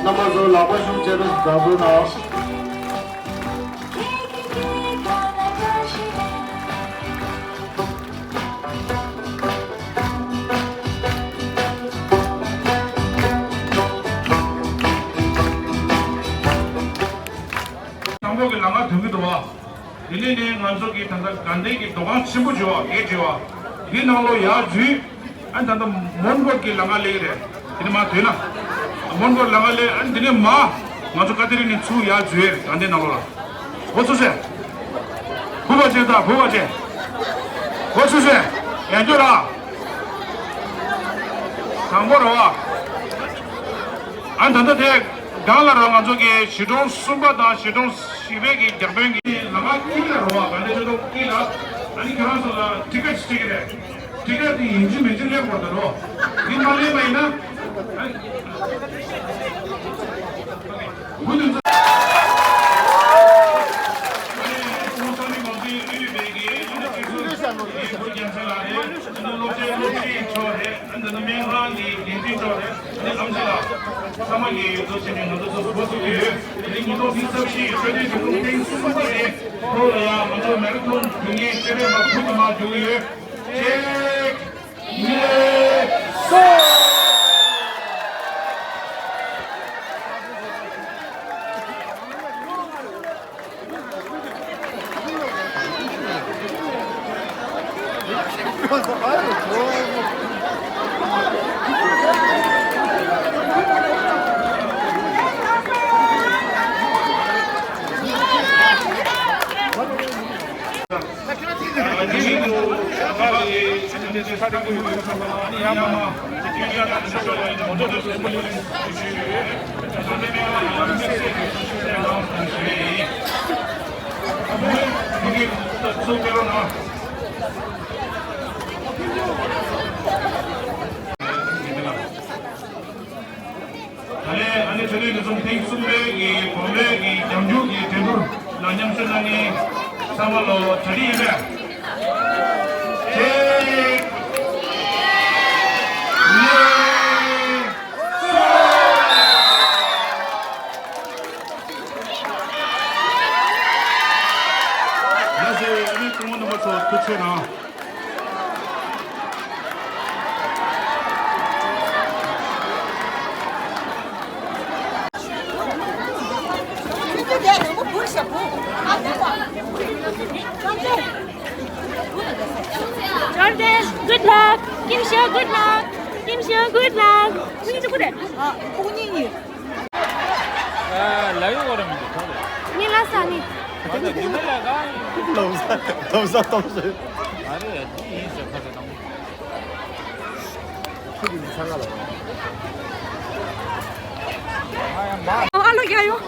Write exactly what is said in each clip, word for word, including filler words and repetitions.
རྣམ་པ་ཚོ་ལག་པ་ཤུགས་ཆེ་རུ་བརྡབ་རོགས་གནང་། དང་པོ་གི་ལམ་ཁ་ཐོན་གྱི་འདུག་བ། དེ་ནས་ནི་ང་ཚོ་གི་ད་ལྟ་དགའ་ལྡན་གྱི་འདུ་ཁང་ཆེན་པོ་བྱེད་བ་གས་བྱེད་བ། འདི་ནང་ལོགས་ཡར་འཛུལ། ཨ་ད་ལྟ་མོན་གྷོ་གི་ལམ་ཁ་སླེབས་ཀྱི་རེད། དེ་ནས་མར་ཐོན་ན། མོན་གྷོ་ལམ་ཁ་སླེབས། ཨ་འདི་ནས་མར་ང་ཚོ་ཀ་ཏི་རི་ནས་ཚུར་ཡར་འཛུལ་ཡས་རེད། དགའ་ལྡན་ནང་ལོགས་ལ། འགོ་ཚུགས་སེ། བུ་བ་ཅན་དང་བུ་བ་ཅན། འགོ་ཚུགས་སེ། ཡར་འགྱོ་ར། དང་པོ་ར་བ། ཨ་ད་ལྟ་དེ་སྒང་ལ་ར་ང་ཚོ་གི་གཞིས་གྲོང་གསུམ་པ་དང་གཞིས་གྲོང་བཞི་པའི་གི་བརྒྱ་དཔོན་གྱི་ལམ་ཁ་དཀྱིལ་ལ་ར་བ། དགའ་ལྡན་ཆོས་ཐོག་དཀྱིལ་ལ། ཨ་ནི་ཁྱེད་རང་ཚོ་ལ་ཊི་ཀེ་ཊི་སྤྲད་ཀྱི་རེད། ཊི་ཀེ་ཊི་དེ་ཡིན་གཅིག་མིན་གཅིག་ལེན་དགོས་ད་རོ། འདི་མ་ལེན་པ་ཡིན་ན། བུ་དེ་ཚོ། ཨ་ནི་ཁོང་ས་གནས་ནང་དེ་ཨུ་ཡོན་པའི་གི་ཨ་ནི་སྤྱི་ཚོགས་ཀྱི་བུ་རྒྱལ་མཚན་ལགས་རེད། ཨ་ནི་སློབ་གྲྭའི་སློབ་སྤྱི་མཆོག་རེད། ཨ་ནི་ད་ལྟ་སྨན་ཁང་གི་འགན་འཛིན་མཆོག་རེད། ཨ་ནི་ཨམ་ཆི་ལགས། ཚང་མ་གིས་འདུག་བྱས་ནས་ང་ཚོ་ཚོ་འགོ་ཚུགས་ཀྱི་ཡོད། ཨ་ནི་ཉིས་སྟོང་ཉི་ཤུ་རྩ་བཞི་ཆོས་ལྡན་གཞིས་གྲོང་ཐེངས་གསུམ་པ་དེ་ཁོ་ལ་ཡང་ང་ཚོ་མེ་ར་ཐོན་དེ་ངས་ཆེད་ལས་པ་བུ་དུ་མ་བསྒྱུར་གྱི་ཡོད། གཅིག་གཉིས། གསུམ། ད་ལན་ཨ་ནི་ཆོས་ལྡན་གཞིས་གྲོང་ཐེངས་གསུམ་པའི་གི་གོང་འཕེལ་གྱི་རྒྱབ་སྐྱོར་གྱི་འགྲན་བསྡུར་ལ་མཉམ་ཞུགས་གནང་མཁན་ཚང་མ་ལ་གྲ་སྒྲིག་ཡིན་པས། གཅིག་གཉིས། གསུམ། ལགས་སོ། ཨ་ནི་སྐུ་ངོ་རྣམ་པ་ཚོ་ཐུགས་རྗེ་གནང་། Jordan, good luck. Kim Seo, good luck. Kim Seo, good luck. ཨ། ཁོ་གཉིས་ཡིན། ཨ། ལ་ཡོད་བར་མི་འདུག་ཐོག་ལ། ངའི་ལ་ས་ནི། ཨ་ད་རྒྱུ་མ་ལ་ག་ལོ་ས་ལོ་ས་གཏོང་ཟེར། ཨ་རེ་ཡ་འདི་ཡིན་ཟེར་ཁ་ས་དང་། ཁྱོད་ཀྱི་མི་ཚང་ག་ལ། ཨ་ཡ་མ། ཨ་ལོ་ཡ་ཡོ།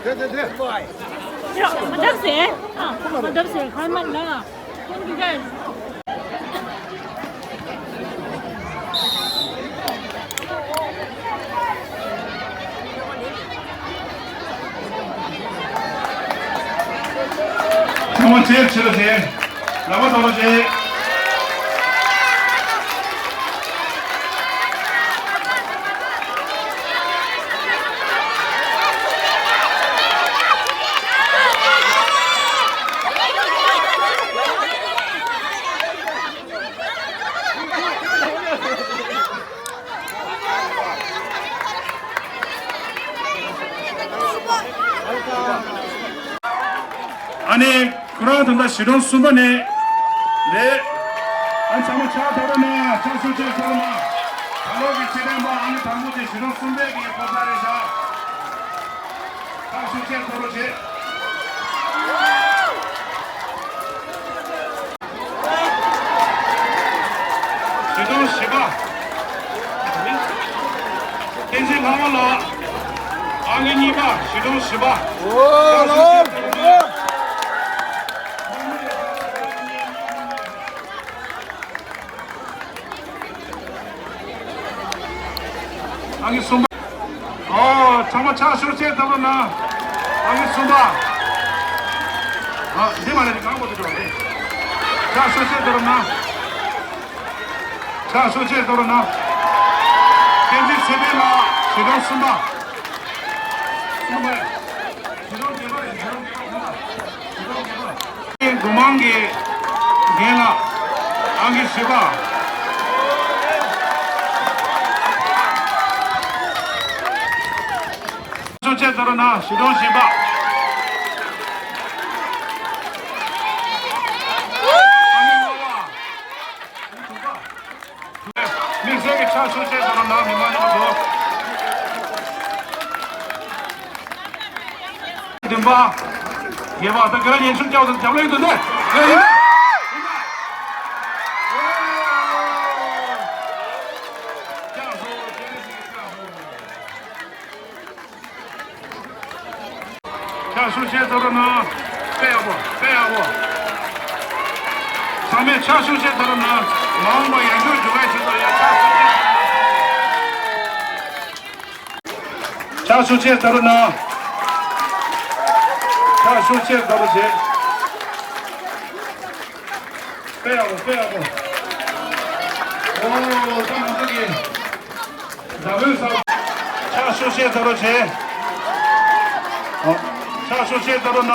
དེ་དེ་དེ། ཡ། མ་འདབ་སེ། ཨ། མ་འདབ་སེ། ཁ་མ་ན། ཁོང་གི་ག་ཚང་མ་ཆེར་ཆེར་ལ་ཆེ། ལག་པ་ཐོག་ལ་ཆེ། ཨ་ནི་ཁོ་རང་ད་ལྟ་གཞིས་གྲོང་གསུམ་པ་ནས་རེད། ཨ་ཚང་མ་ཕྱག་ཐོག་རུ་ན་ཕྱག་ཤུགས་ཆེ་ཐོག་རུ་ན། ད་ལོ་གི་ཆེད་ལས་པ་ཨ་ནི་དང་པོ་དེ་གཞིས་གྲོང་གསུམ་པའི་གི་ཕོ་གསར་རེད་ཤག་ཕྱག་ཤུགས་ཆེ་ཐོག་རུ་བྱེད། གཞིས་གྲོང་བཞི་པ། བསྟན་འཛིན་ལྷ་དབང་ལགས། ཨང་ཀི་གཉིས་པ། གཞིས་གྲོང་བཞི་པ། ཨོ་ལགས། ཨང་ཀི་གསུམ་པ། ཨོ། ཚང་མ་ཕྱག་ཤུགས་ཆེ་ཐོག་རུ་ན། ཨང་ཀི་གསུམ་པ། ཨ། འདི་མ་རེད། འདི་གང་པོ་འདི་འགྲོ་རེད། ཕྱག་ཤུགས་ཆེ་དོར་ན། ཕྱག་ཤུགས་ཆེ་དོར་ན། བསྟན་འཛིན་ཚེ་འཕེལ་ལགས་གཞིས་གྲོང་གསུམ་པ། གསུམ་པ་རེད། གཞིས་གྲོང་བརྒྱད་པ་རེད། གཞིས་གྲོང་བརྒྱད་པ་གསུམ་པ། གཞིས་གྲོང་བརྒྱད་པ། མགོ་མང་གི་རྒན་ལགས་ཨང་ཀི་བཞི་པ། ཕྱག་ཤུགས་ཆེ་དོར་ན་གཞིས་གྲོང་བཞི་པ། དམིགས་བསལ་གྱི་ཕྱག་ཤུགས་ཆེ་དོར་ན་མི་མང་ཉུང་དུ། བདུན་པ། བརྒྱད་པ། ད་ག་རེ་ཉན་ཆུང་སྐྱབས་སུ་རྒྱབ་ལ་ཡོད་དོ་ནས། ཡོད་ཡོད། ཕྱག་ཤུགས་ཆེ་དོར་ན། དཔེ་ཡག་པོ། དཔེ་ཡག་པོ། ཚང་མས་ཕྱག་ཤུགས་ཆེ་དོར་ན། མ་འོངས་པ་ཡར་རྒྱས་འགྲོ་བའི་ཆེད་དུ་ཡང་ཕྱག་ཤུགས་ཆེ། ཕྱག་ཤུགས་ཆེ་དོར་ན། ཕྱག་ཤུགས་ཆེ་དོར་བྱེད། དཔེ་ཡག་པོ། དཔེ་ཡག་པོ། ཨོ། ད་ང་ཚོ་གི་ཟླ་བོའི་ས། ཕྱག་ཤུགས་ཆེ་དོར་བྱེད། ཨོ། ཕྱག་ཤུགས་ཆེ་དོར་ན།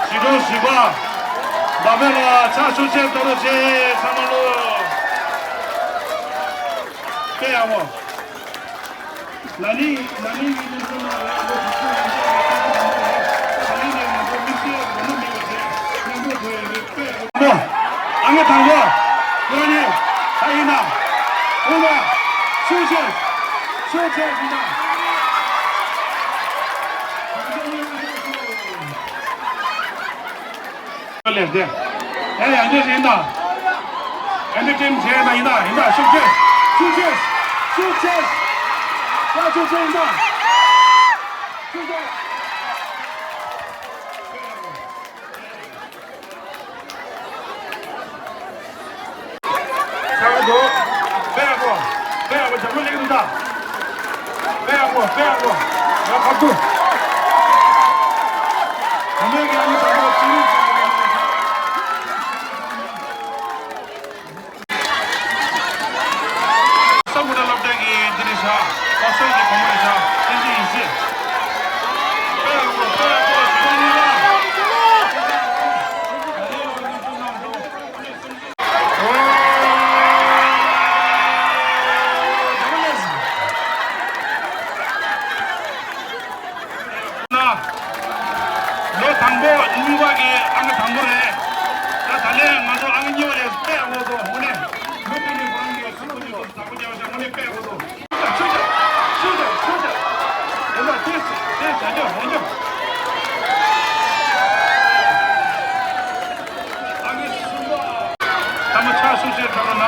གཞིས་གྲོང་བཞི་པ། ཟླ་བོ་ལགས་ཕྱག་ཤུགས་ཆེ་དོར་བྱེད། ཚང་མ་ལོ། དཔེ་ཡག་པོ། ན་ནིང་། ན་ནིང་གི་སློབ་གྲྭ་ནང་ལ་ལོ་དྲུག་ཅུ་རེ་གཅིག་རེ་གཅིག་ཙམ་ཡོད་རེད། ད་ལན་ནས་ང་ཚོ་དམིགས་བསལ་དགོས་མཁོ་མེད་པ་བྱས་མཉམ་འགྲོགས་ཐུབ་ཡོད་རེད། དཔེ་ཡག་པོ། ཨ་ང་དང་པོ། ཁོ་རང་ནི་ད་ཡིན་ན། ཨུ་མ། ཤུགས་ཆེ། ཤུགས་ཆེ་ཡིན་ན། ལས་དེ། ཨེ་ཡང་དེ་ཡིན་ད། ཨེ་འདྲ་ཊིམ་བྱས་ན་ཡིན་ད། ཡིན་ད། ཤུགས་ཆེ། ཤུགས་ཆེ། ཤུགས་ཆེ། ཤ་ཤུགས་ཆེ་ཡིན་ད། ཤུགས་ཆེ། ཁ་བ་དོ། དཔེ་ཡག་པོ། དཔེ་ཡག་པོ། འཇམ་པོ་ལེགས་འདུག་ད། དཔེ་ཡག་པོ། དཔེ་ཡག་པོ། ཡ་ཁ་ཐུ། བུ་མོའི་གི་ཨ་ནི་དང་པོ་ཅི་རིགས་ཀྱི། ས་མུ་ན་སློབ་གྲྭ་གི་འདི་རེད་ཤག་ཕ་སོལ་གྱི་བུ་མོ་རེད་ཤག་བསྟན་འཛིན་ཡེ་ཤེས། དཔེ་ཡག་པོ། དཔེ་ཡག་པོ། ཞེ་དྲག་གཉིས་ལ། ལོ་དང་པོ་གཉིས་པ་གི་ཨང་ཀི་དང་པོ་རེད། ད་ད་ལན་ང་ཚོ་ཨང་ཀི་གཉིས་པ་རེད། དཔེ་ཡག་པོ་འདུག་དངོས་གནས། མུ་མཐུད་ནས་ཁོ་རང་གི་ཚོགས་པ་གཉིས་པ་དང་པོ་རྒྱག་བྱ་དངོས་གནས་དཔེ་ཡག་པོ་འདུག་ཆུ་ཆ། ཆུ་ཆ། ཆུ་ཆ། དེ་ལ་དེ་དེ་བྱ་རྒྱུ་འོང་རྒྱུ། ཨ་ནི་གསུམ་པ། ཐ་མ་ཕྱག་ཤུགས་ཆེ་དྲག་ན།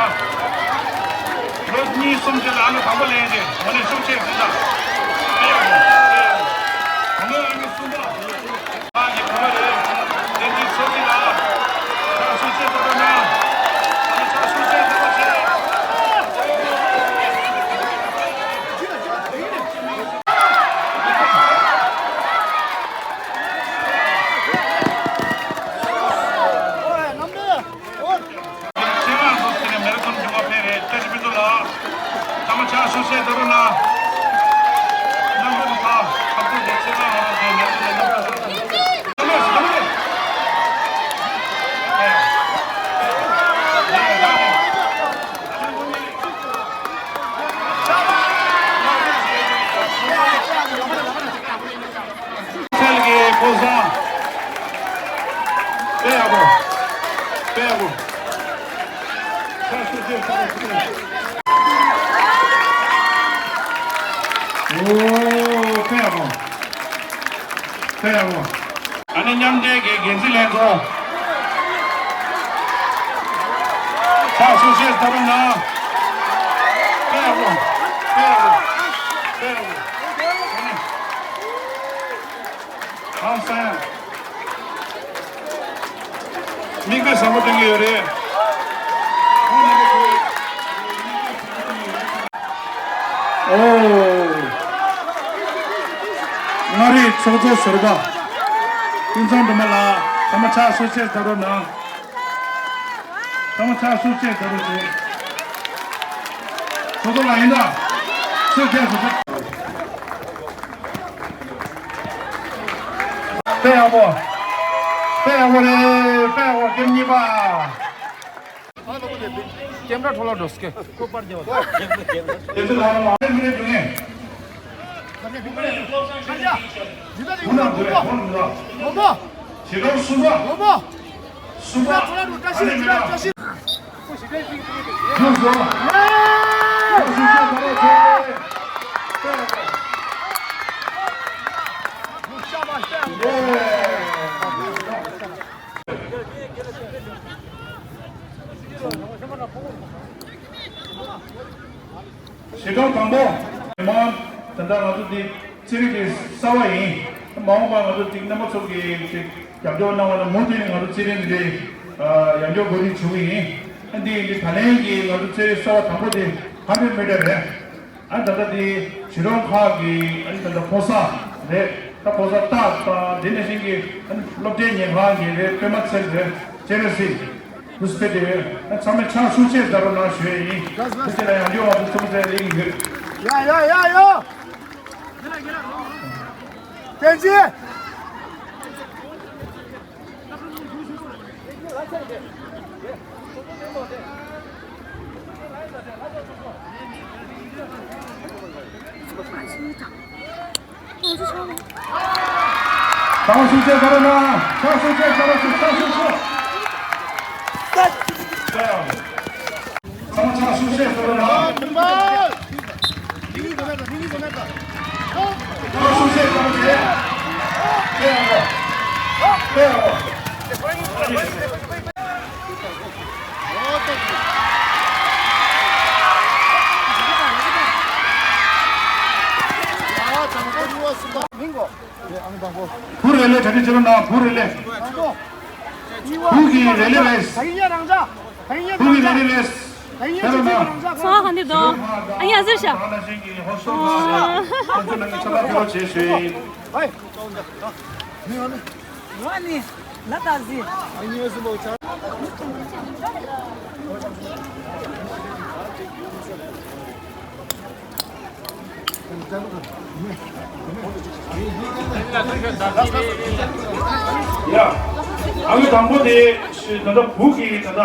ལོ་གཉིས་གསུམ་ཅིག་ལ་ཨ་ནི་དང་པོ་ལེན་རྗེས་འོ་ནི་ཤུགས་ཆེ་ཟིན་ད། དཔེ་ཡག་པོ། དཔེ་ཡག་པོ། དང་པོ་ཨ་ནི་གསུམ་པ། ཨ་ནི་བུ་མོ་རེད། དེ་འདྲའི་ཚོགས་ཀྱི་ལ། ཕྱག་ཤུགས་ཆེ་དྲག་ན། ཨ་ནི་ཕྱག་ཤུགས་ཆེ་དྲག་ཆེ། ཆེད་མངགས་སུ་ཕྱིན་ནས་མེ་ར་ཐོན་འབྱུང་བ་ཕེབས་རེད། བཀྲ་ཤིས་ཕུན་ཚོགས་ལགས། ཚང་མ་ཕྱག་ཤུགས་ཆེ་དྲག་ན། རྣམ་པ་ཚོ་ཕར་ཁ་ཐུག་དེ་ཆེད་མངགས་ང་རང་ཚོའི་མེ་ར་ཐོན་ལ་རྣམ་པ་ཚོ། སེལ་གྱི་ཕོ་བཟང་། དཔེ་ཡག་པོ། དཔེ་ཡག་པོ། ཨོ། དཔེ་ཡག་པོ། དཔེ་ཡག་པོ། ཨ་ནི་མཉམ་འབྲེལ་གྱི་འགན་འཛིན་ལྷན་ཚོགས། ཕྱག་ཤུགས་ཆེ་དྲག་ན། དཔེ་ཡག་པོ། དཔེ་ཡག་པོ། དཔེ་ཡག་པོ། ཨ་ནི། ཧང་སང་། མིག་དཔེ་བཟང་པོ་སྟོན་གྱི་ཡོད་རེད། ཨོ། མངའ་རིས་ཚོགས་གཙོ་ཟུར་པ། ཀུན་བཟང་སྒྲོལ་མ་ལགས། ཚང་མ་ཕྱག་ཧྲུལ་ཤེས་ད་རུང་གནང་། ཚང་མ་ཕྱག་ཧྲུལ་ཤེས་ད་རུང་བྱེད། ཚོགས་གཙོ་ལགས་ཡིན་ད། ཚོད་བརྒྱད་སུ་ད། དཔེ་ཡག་པོ། དཔེ་ཡག་པོ་རེད། དཔེ་ཡག་པོ། ཀེམ་གཉིས་པ། ཀེམ་ར་འཕྲོ་བརླག་འགྲོ་སྐད། ཁོ་པར་རྒྱབ། དེ་ཚོ་ལ་ལ་མི་རེ་འདུག་ངས། ཇི་ལྟར་གསུམ་པ། གསུམ་པ། ཨ་ནི་མི་ལ། ཁྱོད་ཚོ། ཁྱོད་ཚོ་ཁྱོད་ཚོ། གཞིས་གྲོང་དང་པོ། མི་མང་། ད་ལྟ་ང་ཚོ་འདི་རྩེད་རིགས་དེ་གསར་པ་ཡིན། མ་འོངས་པར་ང་ཚོ་འདི་རྣམ་པ་ཚོ་གིས་ཅིག་རྒྱབ་སྐྱོར་གནང་བ་ན་མུ་མཐུད་ནས་ང་ཚོ་རྩེད་རིགས་འདི་ཡར་འཇོག་གོ་སྒྲིག་བྱུང་གི་ཡིན། ཨ་འདི་ཡིན་དུས་ད་ལན་གྱི་ང་ཚོ་རྩེད་རིགས་གསར་པ་དང་པོ་དེ་ཧན་ཌེཌ་མི་ཊར་རེད། ཨ་ད་ལྟ་དེ་གཞིས་གྲོང་ཁག་གི་ཨ་ནི་ད་ལྟ་ཕོ་གསར་རེད། ད་ཕོ་གསར་སྟག་དང་དེ་ནང་བཞིན་གྱི་ཨ་ནི་སློབ་གྲྭའི་ཉེན་ཁང་གི་རེད། པད་མ་ཚལ་རེད། ཅེ་ར་སི་དུ་སྤེ་དེ་རེད། ཨ་ཚང་མས་ཕྱག་ཤུགས་ཆེ་ཟེར་རོགས་གནང་ཞུ་ཡས་ཡིན། ཨ་ཅེ་ལ་ཡང་འཇོག་བ་དུ་ཚོ་ཚོ་ལེགས་ཡིན་ཡོད། ཡ་ཡ་ཡ་ཡ། བསྟན་འཛིན། ཕྱག་ཤུགས་ཆེ་ཟེར་རོགས་གནང་། ཕྱག་ཤུགས་ཆེ་ཟེར་རོགས་ཆེ། ཕྱག་ཤུགས་ཆེ། ཕྱག་ཤུགས་ཆེ། ཚང་མ་ཕྱག་ཤུགས་ཆེ་ཟེར་རོགས་གནང་། ཕྱག་ཤུགས་ཆེ་ཟེར་རོགས་ཆེ། དཔེ་ཡག་པོ། དཔེ་ཡག་པོ། བུ་རེ་ལེ་གྲ་སྒྲིག་བྱེད་རོགས་གནང་། བུ་རེ་ལེ། བུ་གི་རེ་ལེ་རེད། བུ་གི་རེ་ལེ་རེད། བུ་གི་རེ་ལེ་རེད། ཕེབས་རོགས་གནང་། སོང་ཧ་འདི་དོ། ཨ་ཡ་ཟེར་ཤ། ཨ། ང་ནི་ལ་ད་ཟི། ཡ། ཨ་མི་དང་པོ་དེ་ད་ལྟ་བུ་གི་ད་ལྟ་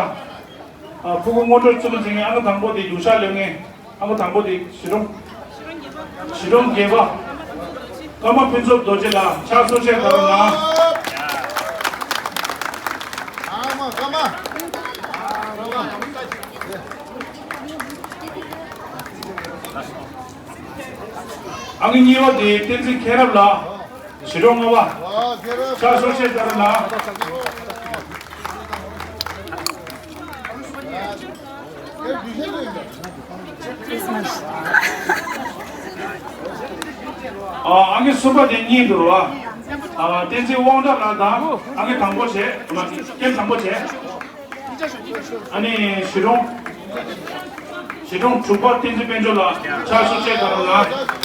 ཨ་ཕྲུ་གུ་སྔོན་འགྲོ་བཙུན་མ་འཛིན་མཁན། ཨ་མི་དང་པོ་དེ་རྒྱུག་ཤར་ལེན་མཁན། ཨ་མ་དང་པོ་དེ་གཞིས་གྲོང་། གཞིས་གྲོང་བརྒྱད་པ། ཀརྨ་ཕུན་ཚོགས་རྡོ་རྗེ་ལགས། ཕྱག་ཤུགས་ཆེ་ཟེར་རོགས་གནང་། ཨ་མ་ཀརྨ། ཨ་མི་གཉིས་པ་དེ་བསྟན་འཛིན་མཁྱེན་རབ་ལགས། གཞིས་གྲོང་ལྔ་པ། ཕྱག་ཤུགས་ཆེ་ཟེར་རོགས་གནང་། ཨ་ཨ་མི་གསུམ་པ་དེ་གཉིས་འདུག་རོ། ཨ་བསྟན་འཛིན་དབང་གྲགས་ལགས་དང་ཨ་མི་དང་པོ་བྱས། ཨ་མ་ཀེམ་དང་པོ་བྱས། ཨ་ནི་གཞིས་གྲོང་། གཞིས་གྲོང་དྲུག་པ་བསྟན་འཛིན་དཔལ་འབྱོར་ལགས། ཕྱག་ཤུགས་ཆེ་ཟེར་རོགས་གནང་།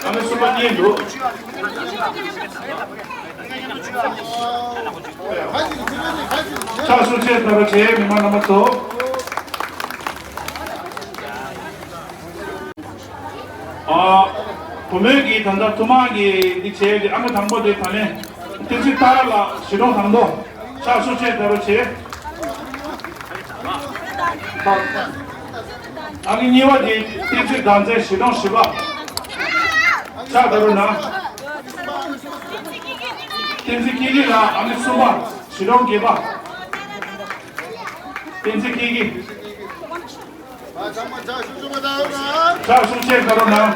ཨ་མི་གསུམ་པ་གཉིས་འདུག་ཕྱག་ཤུགས་ཆེ་ཟེར་རོགས་བྱེད། མི་མང་རྣམ་པ་ཚོ། ཨ། བུ་མོས་ཀྱིས་ད་ལྟ་ཐུགས་མང་གིས་འདི་བྱས་ཏེ། ཨ་མ་དང་པོ་དེ་ད་ལན་བསྟན་འཛིན་ཏཱ་ར་ལགས། གཞིས་གྲོང་དང་པོ། ཕྱག་ཤུགས་ཆེ་ཟེར་རོགས་བྱེད། ཨ་མ་གཉིས་པ་དེ་བསྟན་འཛིན་དགའ་མཛེས། གཞིས་གྲོང་བཞི་པ། ཕྱག་ཟེར་རོགས་གནང་། བསྟན་འཛིན་ཀི་ཀི་ལགས། ཨ་མ་གསུམ་པ། གཞིས་གྲོང་བརྒྱད་པ། བསྟན་འཛིན་ཀི་ཀི། ཕྱག་ཤུགས་ཆེ་ཟེར་རོགས་གནང་།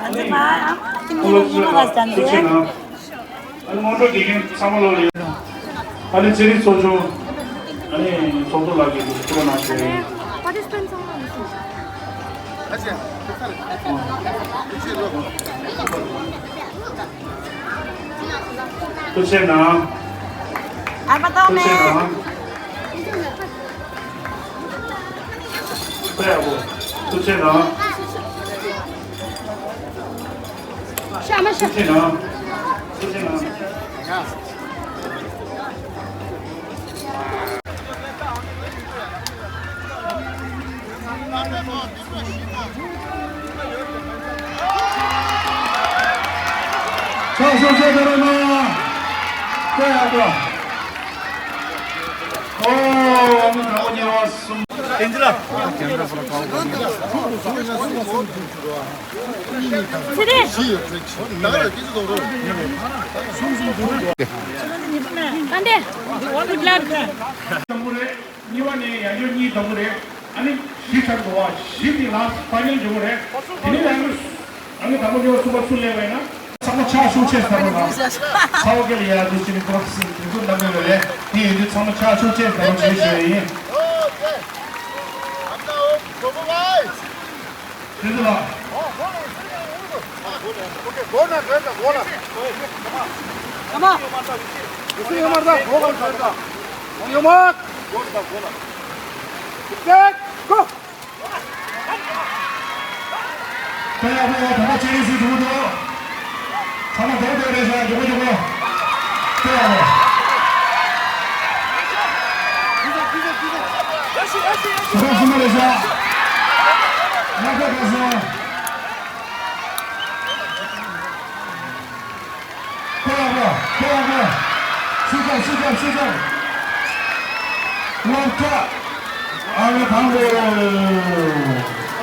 ཨ་ནི་མ་ཨ་ནི་ཁོང་ལ་ཐུགས་རྗེ་གནང་། ཨ་ནི་སྔོན་འགྲོ་དགེ་རྒན་ཚང་མ་ལོ་ལེགས། ཨ་ནི་རྩེད་རིགས་ཚོགས་ཆུང་། ཨ་ནི་ཚོགས་གཙོ་ལགས་ཀྱིས་ཐུགས་རྗེ་གནང་ཞུ་ཡིན། Participants ཚང་མ་ལ། ཐུགས་རྗེ་གནང་། ཨ་མ་ཐུགས་རྗེ་གནང་། ཐུགས་རྗེ་གནང་། ཤ་མ་ཤ། གཉིས་པ་ནས་ཡང་ཡོད་གཉིས་དང་པོ་རེད། ཨ་ནི་བཞི་ཆགས་འགྲོ་བ་བཞི་དེ་ལ་ཕ་ཉལ་འགྲོ་གི་རེད། དེ་ནས་ཡང་ཨ་ནི་དང་པོ་གཉིས་པ་གསུམ་པ་སུ་སླེབས་པ་ཡིན་ན། ཚང་མ་ཕྱག་ཤུགས་ཆེ་ཟེར་བ་དང་། ཚ་བ་སྐད་ལ་ཡ་དུ་ཅི་ནི་ཀོ་སི་དུ་ནམ་ཡོད་རེད། དེ་ཡིན་དུས་ཚང་མ་ཕྱག་ཤུགས་ཆེ་ཟེར་བ་བྱེད་ཞུ་ཡ་ཡིན། དེ་ཚོ་ལ། ད་ཡག་པོ། ད་ལྟ་ཅེ་རི་སི་གྲུབ་འདུག་ཚང་མ་སྒོ་སྒོ་རེད་ཤག་མགྱོགས་པོ་མགྱོགས་པོ། ད་ཡག་པོ། ད་ལྟ་གསུམ་པ་རེད་ཤག་ཡག་པོ་ག་སོང་། ད་ཡག་པོ། ད་ཡག་པོ། ཤུགས་རྒྱབ། ཤུགས་རྒྱབ། ཤུགས་རྒྱབ། སློབ་གྲྭ། ཨ་ནི་དང་པོ།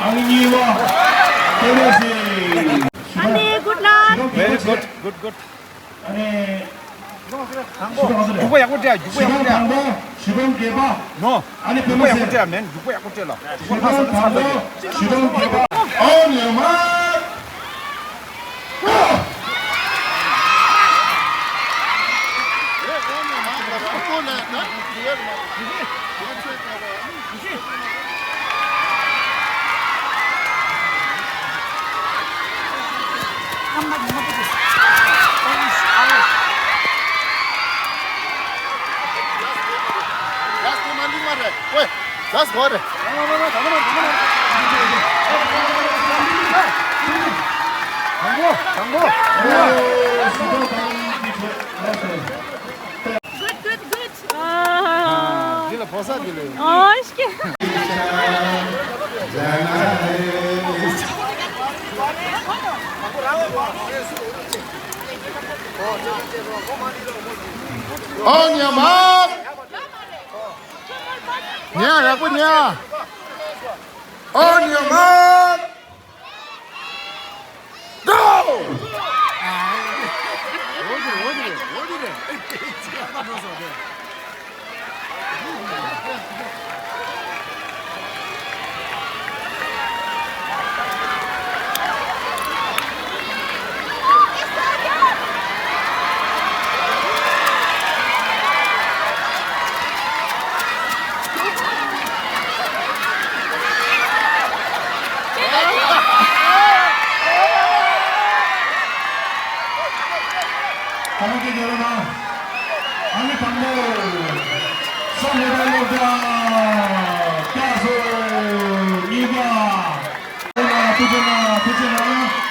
ཨ་ནི་གཉིས་པ། ཏེ་རེ་སི། ཨ་ནི་good luck། Very good, good, good. ཨ་ནི། རྒྱུག་པ་ཡག་པོ་སྤྲད། རྒྱུག་པ་ཡག་པོ་སྤྲད། ཞུ་སྟོན་བརྒྱད་པ། ནོ། ཨ་ནི་རྒྱུག་པ་ཡག་པོ་སྤྲད་མེན། རྒྱུག་པ་ཡག་པོ་སྤྲད་ལ། ཞུ་སྟོན་དང་པོ། ཞུ་སྟོན་བརྒྱད་པ། ཨོ་ཉི་མ། Good, good, good. ཨ། འདི་ལ་ཕོ་ས་འདི་ལ། ཨོ་ཤི། ཨོ་ཉི་མ། ཉ་ཡག་པོ་ཉ། ཨོ་ཉི་མ། Go! ཨ་ནི་དང་པོ། ས་ལེ་ད་ལོ་ཀ་ཀ་སོ་གཉིས་ཀ་ཐུགས་རྗེ་གནང་། ཐུགས་རྗེ་གནང་།